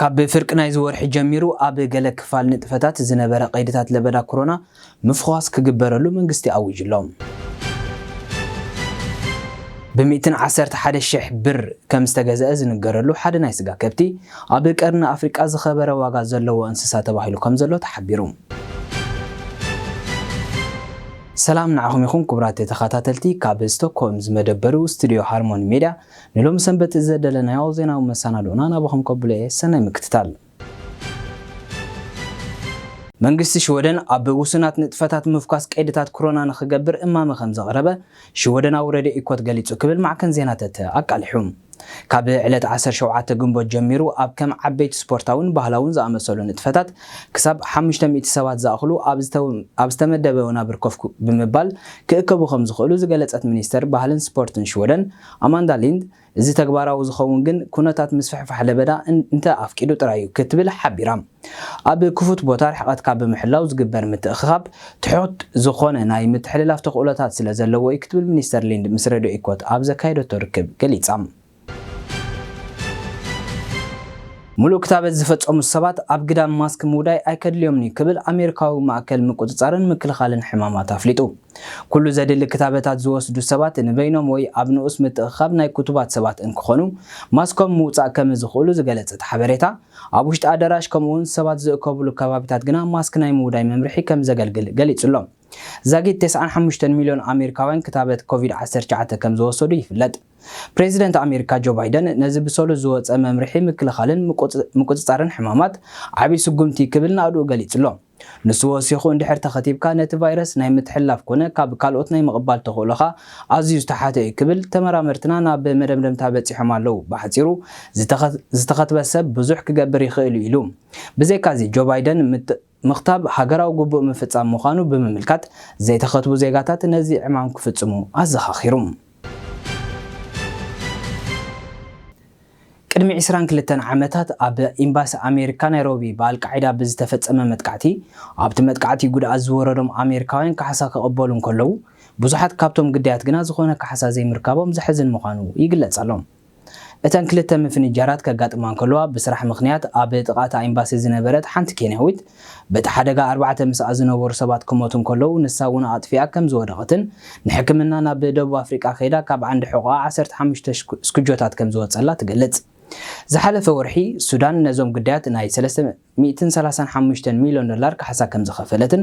ካብ ፍርቂ ናይዚ ወርሒ ጀሚሩ ኣብ ገለ ክፋል ንጥፈታት ዝነበረ ቀይድታት ለበዳ ኮሮና ምፍኳስ ክግበረሉ መንግስቲ ኣዊጁ ኣሎ። ብ ሚእትን ዓሰርተ ሓደ ሽሕ ብር ከም ዝተገዝአ ዝንገረሉ ሓደ ናይ ስጋ ከብቲ፣ ኣብ ቀርኒ ኣፍሪቃ ዝኸበረ ዋጋ ዘለዎ እንስሳ ተባሂሉ ከም ዘሎ ተሓቢሩ። ሰላም ንዓኹም ይኹን ክቡራት ተኸታተልቲ፣ ካብ ስቶክሆልም ዝመደበሩ ስቱዲዮ ሃርሞኒ ሜድያ ንሎሚ ሰንበት ዘደለናዮ ዜናዊ መሰናድኦና ናባኹም ከብሎ እየ። ሰናይ ምክትታል። መንግስቲ ሽወደን ኣብ ውሱናት ንጥፈታት ምፍኳስ ቀይድታት ኮሮና ንኽገብር እማመ ከም ዘቕረበ ሽወደናዊ ሬድዮ ኢኮት ገሊጹ ክብል ማዕከን ዜና ተተ ኣቃሊሑ። ካብ ዕለት ዓሰርተ ሸውዓተ ግንቦት ጀሚሩ ኣብ ከም ዓበይቲ ስፖርታውን ባህላውን ዝኣመሰሉ ንጥፈታት ክሳብ ሓሙሽተ ሚእቲ ሰባት ዝኣኽሉ ኣብ ዝተው-፣ ኣብ ዝተመደበ ወናብር ኮፍ ክ-፣ ብምባል ክእከቡ ከም ዝኽእሉ ዝገለጸት ሚኒስተር ባህልን ስፖርትን ሽወደን ኣማንዳ ሊንድ፣ እዚ ተግባራዊ ዝኸውን ግን ኩነታት ምስፍሕፋሕ ለበዳ እን-፣ እንተ ኣፍቂዱ ጥራይ እዩ ክትብል ሓቢራ። ኣብ ክፉት ቦታ ርሕቐትካ ብምሕላው ዝግበር ምትእኽኻብ ትሑት ዝኾነ ናይ ምትሕልላፍ ተኽእሎታት ስለ ዘለዎ እዩ ክትብል ሚኒስተር ሊንድ ምስ ሬድዮ ኢኮት ኣብ ዘካየደቶ ርክብ ገሊጻ። ሙሉእ ክታበት ዝፈጸሙ ሰባት ኣብ ግዳም ማስክ ምውዳይ ኣይከድልዮምን እዩ ክብል ኣሜሪካዊ ማእከል ምቁጽጻርን ምክልኻልን ሕማማት ኣፍሊጡ። ኩሉ ዘድሊ ክታበታት ዝወስዱ ሰባት ንበይኖም ወይ ኣብ ንኡስ ምትእኽኻብ ናይ ክቱባት ሰባት እንክኾኑ ማስኮም ምውጻእ ከም ዝኽእሉ ዝገለጸ እቲ ሓበሬታ፣ ኣብ ውሽጢ ኣዳራሽ ከምኡውን ሰባት ዝእከብሉ ከባቢታት ግና ማስክ ናይ ምውዳይ መምርሒ ከም ዘገልግል ገሊጹ ኣሎ። ዛጊት ተስዓን ሓሙሽተን ሚልዮን ኣሜሪካውያን ክታበት ኮቪድ ዓሰርተ ትሽዓተ ከም ዝወሰዱ ይፍለጥ። ፕሬዚደንት ኣሜሪካ ጆ ባይደን ነዚ ብሰሉስ ዝወጸ መምርሒ ምክልኻልን ምቁጽ-፣ ምቁጽጻርን ሕማማት ዓቢ ስጉምቲ ክብል ናእድኡ ገሊጹ ኣሎ። ንሱ ወሲኹ፣ እንድሕር ተኸቲብካ ነቲ ቫይረስ ናይ ምትሕልላፍ ኮነ ካብ ካልኦት ናይ ምቕባል ተኽእሎኻ ኣዝዩ ዝተሓተ እዩ ክብል ተመራመርትና ናብ መደምደምታ በጺሖም ኣለዉ። ብሓጺሩ ዝተኸ-፣ ዝተኸትበ ሰብ ብዙሕ ክገብር ይኽእል እዩ ኢሉ። ብዘይካዚ ጆ ባይደን ምት-፣ ምኽታብ ሃገራዊ ግቡእ ምፍጻም ምዃኑ ብምምልካት፣ ዘይተኸትቡ ዜጋታት ነዚ ዕማም ክፍጽሙ ኣዘኻኺሩ። ቅድሚ ዕስራን ክልተን ዓመታት ኣብ ኤምባሲ ኣሜሪካ ናይሮቢ ብኣልቃዒዳ ብዝተፈጸመ መጥቃዕቲ፣ ኣብቲ መጥቃዕቲ ጉድኣት ዝወረዶም ኣሜሪካውያን ካሕሳ ክቕበሉ እንከለዉ፣ ብዙሓት ካብቶም ግዳያት ግና ዝኾነ ካሕሳ ዘይምርካቦም ዘሕዝን ምዃኑ ይግለጽ ኣሎ። እተን ክልተ ምፍንጃራት ከጋጥማ እንከለዋ፣ ብስራሕ ምኽንያት ኣብ ጥቓ እታ ኤምባሲ ዝነበረት ሓንቲ ኬንያዊት፣ በቲ ሓደጋ ኣርባዕተ ምስኣ ዝነበሩ ሰባት ክሞቱ እንከለዉ፣ ንሳ እውን ኣጥፊኣ ከም ዝወደቐትን ንሕክምና ናብ ደቡብ ኣፍሪቃ ከይዳ ካብ ዓንዲ ሕቖኣ ዓሰርተ ሓሙሽተ ሽኩ-፣ ስኩጆታት ከም ዝወጸላ ትገልጽ። ዝሓለፈ ወርሒ፣ ሱዳን ነዞም ግዳያት ናይ ሰለስተ ሚእትን ሰላሳን ሓሙሽተን ሚልዮን ዶላር ካሕሳ ከም ዝኸፈለትን፣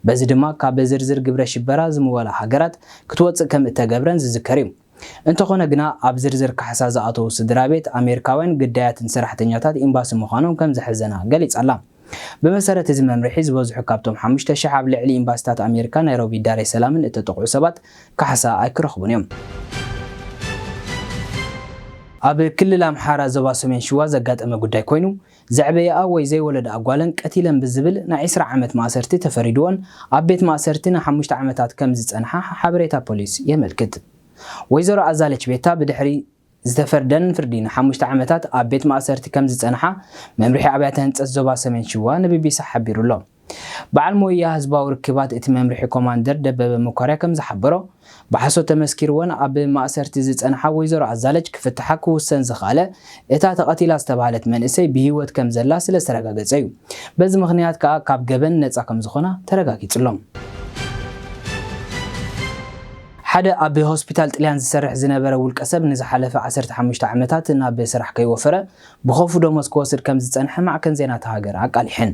በዚ ድማ ካብ ዝርዝር ግብረ ሽበራ ዝምወላ ሃገራት ክትወጽእ ከም እተገብረን ዝዝከር እዩ። እንተኾነ ግና፣ ኣብ ዝርዝር ካሕሳ ዝኣተዉ ስድራ ቤት ኣሜሪካውያን ግዳያትን ሰራሕተኛታት ኤምባሲ ምዃኖም ከም ዘሕዘና ገሊጻ ኣላ። ብመሰረት እዚ መምርሒ፣ ዝበዝሑ ካብቶም ሓሙሽተ ሽሕ ኣብ ልዕሊ ኤምባሲታት ኣሜሪካ ናይሮቢ፣ ዳሬ ሰላምን እተጠቕዑ ሰባት ካሕሳ ኣይክረኽቡን እዮም። ኣብ ክልል ኣምሓራ ዞባ ሰሜን ሽዋ ዘጋጠመ ጉዳይ ኮይኑ፣ ዘዕበየኣ ወይ ዘይወለደኣ ጓለን ቀቲለን ብዝብል ናይ ዕስራ ዓመት ማእሰርቲ ተፈሪድወን ኣብ ቤት ማእሰርቲ ንሓሙሽተ ዓመታት ከም ዝጸንሓ ሓበሬታ ፖሊስ የመልክት። ወይዘሮ ኣዛለች ቤታ ብድሕሪ ዝተፈርደን ፍርዲ ንሓሙሽተ ዓመታት ኣብ ቤት ማእሰርቲ ከም ዝጸንሓ መምርሒ ኣብያተ ህንጸት ዞባ ሰሜን ሽዋ ንቢቢሲ ሓቢሩ ኣሎ። በዓል ሞያ ህዝባዊ ርክባት እቲ መምርሒ ኮማንደር ደበበ መኳርያ ከም ዝሓበሮ፣ ብሓሶት ተመስኪርወን ኣብ ማእሰርቲ ዝጸንሓ ወይዘሮ ኣዛለች ክፍትሓ ክውሰን ዝኸኣለ እታ ተቐቲላ ዝተባህለት መንእሰይ ብህይወት ከም ዘላ ስለ ዝተረጋገጸ እዩ። በዚ ምኽንያት ከኣ ካብ ገበን ነጻ ከም ዝኾና ተረጋጊጹ ኣሎ። ሓደ ኣብ ሆስፒታል ጥልያን ዝሰርሕ ዝነበረ ውልቀ ሰብ ንዝሓለፈ ዓሰርተ ሓሙሽተ ዓመታት ናብ ስራሕ ከይወፈረ ብኸፉ ደሞዝ ክወስድ ከም ዝጸንሐ ማዕከን ዜና እታ ሃገር ኣቃሊሐን።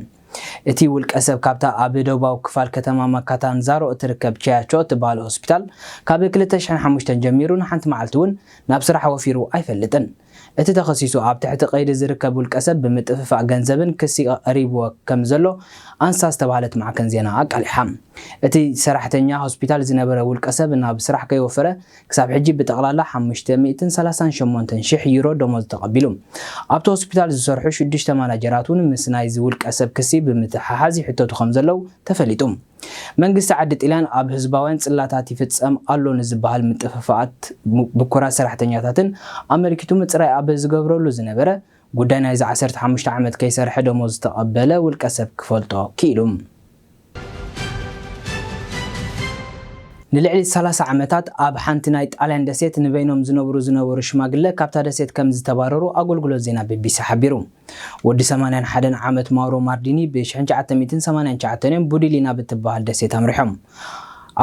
እቲ ውልቀ ሰብ ካብታ ኣብ ደቡባዊ ክፋል ከተማ ማካታንዛሮ እትርከብ ቻያቾ እትበሃል ሆስፒታል ካብ ክልተ ሽሕን ሓሙሽተን ጀሚሩ ንሓንቲ መዓልቲ እውን ናብ ስራሕ ወፊሩ ኣይፈልጥን። እቲ ተኸሲሱ ኣብ ትሕቲ ቀይዲ ዝርከብ ውልቀ ሰብ ብምጥፍፋእ ገንዘብን ክሲ ቀሪብዎ ከም ዘሎ ኣንሳ ዝተባህለት ማዕከን ዜና ኣቃሊሓ። እቲ ሰራሕተኛ ሆስፒታል ዝነበረ ውልቀ ሰብ ናብ ስራሕ ከይወፈረ ክሳብ ሕጂ ብጠቕላላ ሓሙሽተ ሚእትን ሰላሳን ሸሞንተን ሽሕ ዩሮ ደሞዝ ተቐቢሉ። ኣብቲ ሆስፒታል ዝሰርሑ ሽዱሽተ ማናጀራት እውን ምስ ናይዚ ውልቀ ሰብ ክሲ ብምትሓሓዝ ይሕተቱ ከም ዘለዉ ተፈሊጡ። መንግስቲ ዓዲ ጢልያን ኣብ ህዝባውያን ጽላታት ይፍጸም ኣሎ ንዝበሃል ምጥፍፋኣት ሙ-፣ ብኩራት ሰራሕተኛታትን ኣመልኪቱ ምጽራይ ኣብ ዝገብረሉ ዝነበረ ጉዳይ ናይዚ ዓሰርተ ሓሙሽተ ዓመት ከይሰርሐ ደሞዝ ዝተቐበለ ውልቀ ሰብ ክፈልጦ ክኢሉ። ንልዕሊ ሰላሳ ዓመታት ኣብ ሓንቲ ናይ ጣልያን ደሴት ንበይኖም ዝነብሩ ዝነበሩ ሽማግለ ካብታ ደሴት ከም ዝተባረሩ ኣገልግሎት ዜና ቢቢሲ ሓቢሩ። ወዲ ሰማንያን ሓደን ዓመት ማውሮ ማርዲኒ ብ ሽሕን ትሽዓተ ሚእትን ሰማንያን ትሽዓተን እዮም ቡዲሊና ብትበሃል ደሴት ኣምሪሖም።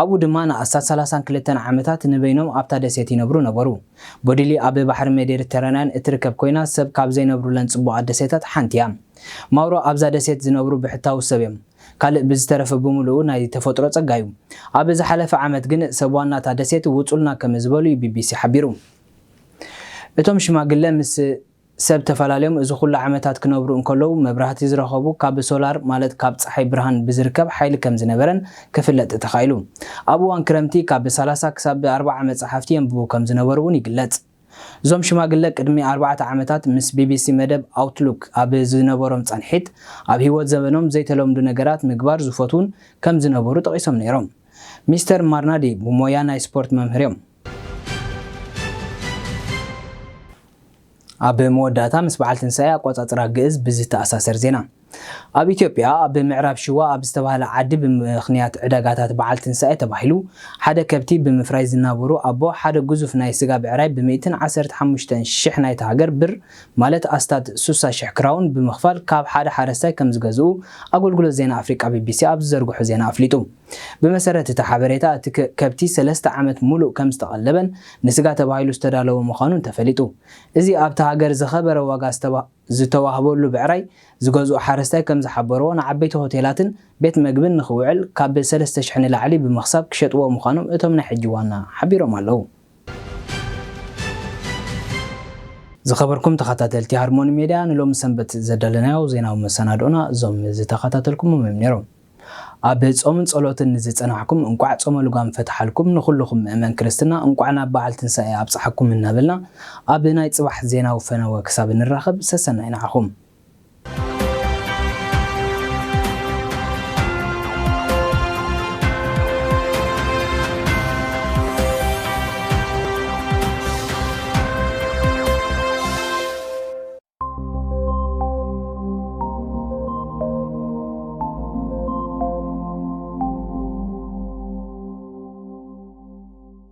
ኣብኡ ድማ ንኣስታት ሰላሳን ክልተን ዓመታት ንበይኖም ኣብታ ደሴት ይነብሩ ነበሩ። ቡዲሊ ኣብ ባሕሪ ሜዲተራንያን እትርከብ ኮይና፣ ሰብ ካብ ዘይነብሩለን ጽቡቓት ደሴታት ሓንቲ እያ። ማውሮ ኣብዛ ደሴት ዝነብሩ ብሕታዊ ሰብ እዮም። ካልእ ብዝተረፈ ብምሉኡ ናይ ተፈጥሮ ጸጋ እዩ። ኣብ ዝሓለፈ ዓመት ግን ሰብ ዋናታ ደሴት ውጹልና ከም ዝበሉ እዩ ቢቢሲ ሓቢሩ። እቶም ሽማግለ ምስ ሰብ ተፈላለዮም እዚ ኩሉ ዓመታት ክነብሩ እንከለዉ፣ መብራህቲ ዝረኸቡ ካብ ሶላር፣ ማለት ካብ ጸሓይ ብርሃን ብዝርከብ ሓይሊ ከም ዝነበረን ክፍለጥ ተኻኢሉ። ኣብ እዋን ክረምቲ ካብ ሰላሳ ክሳብ ኣርብዓ መጻሕፍቲ የንብቡ ከም ዝነበሩ እውን ይግለጽ። እዞም ሽማግለ ቅድሚ ኣርባዕተ ዓመታት ምስ ቢቢሲ መደብ ኣውትሉክ ኣብ ዝነበሮም ጻንሒት፣ ኣብ ህይወት ዘበኖም ዘይተለምዱ ነገራት ምግባር ዝፈትዉን ከም ዝነበሩ ጠቒሶም ነይሮም። ሚስተር ማርናዲ ብሞያ ናይ ስፖርት መምህር እዮም። ኣብ መወዳእታ ምስ በዓል ትንሳኤ ኣቆጻጽራ ግእዝ ብዝተኣሳሰር ዜና። ኣብ ኢትዮጵያ ኣብ ምዕራብ ሽዋ ኣብ ዝተባህለ ዓዲ ብምኽንያት ዕዳጋታት በዓል ትንሳኤ ተባሂሉ ሓደ ከብቲ ብምፍራይ ዝናበሩ ኣቦ ሓደ ግዙፍ ናይ ስጋ ብዕራይ ብሚእትን ዓሰርተ ሓሙሽተን ሽሕ ናይቲ ሃገር ብር ማለት ኣስታት ሱሳ ሽሕ ክራውን ብምኽፋል ካብ ሓደ ሓረስታይ ከም ዝገዝኡ ኣገልግሎት ዜና ኣፍሪቃ ቢቢሲ ኣብ ዝዘርግሖ ዜና ኣፍሊጡ። ብመሰረት እቲ ሓበሬታ እቲ ከ- ከብቲ ሰለስተ ዓመት ሙሉእ ከም ዝተቐለበን ንስጋ ተባሂሉ ዝተዳለወ ምዃኑን ተፈሊጡ። እዚ ኣብቲ ሃገር ዝኸበረ ዋጋ ዝተባ- ዝተዋህበሉ ብዕራይ ዝገዝኡ ሓረስታይ ከም ዝሓበርዎ ንዓበይቲ ሆቴላትን ቤት መግብን ንኽውዕል ካብ ሰለስተ ሽሕ ንላዕሊ ብምኽሳብ ክሸጥዎ ምዃኖም እቶም ናይ ሕጂ ዋና ሓቢሮም ኣለዉ። ዝኸበርኩም ተኸታተልቲ ሃርሞኒ ሜድያ ንሎሚ ሰንበት ዘዳለናዮ ዜናዊ መሰናድኦና እዞም ዝተኸታተልኩሞም እዮም ነይሮም። ኣብ ጾምን ጸሎትን ንዝጸናሕኩም እንቋዕ ጾመ ልጓም ፈትሓልኩም፣ ንኹልኹም ምእመን ክርስትና እንቋዕ ናብ በዓል ትንሳኤ ኣብጽሓኩም እናበልና ኣብ ናይ ጽባሕ ዜናዊ ፈነወ ክሳብ እንራኸብ ሰሰናይ ንዓኹም።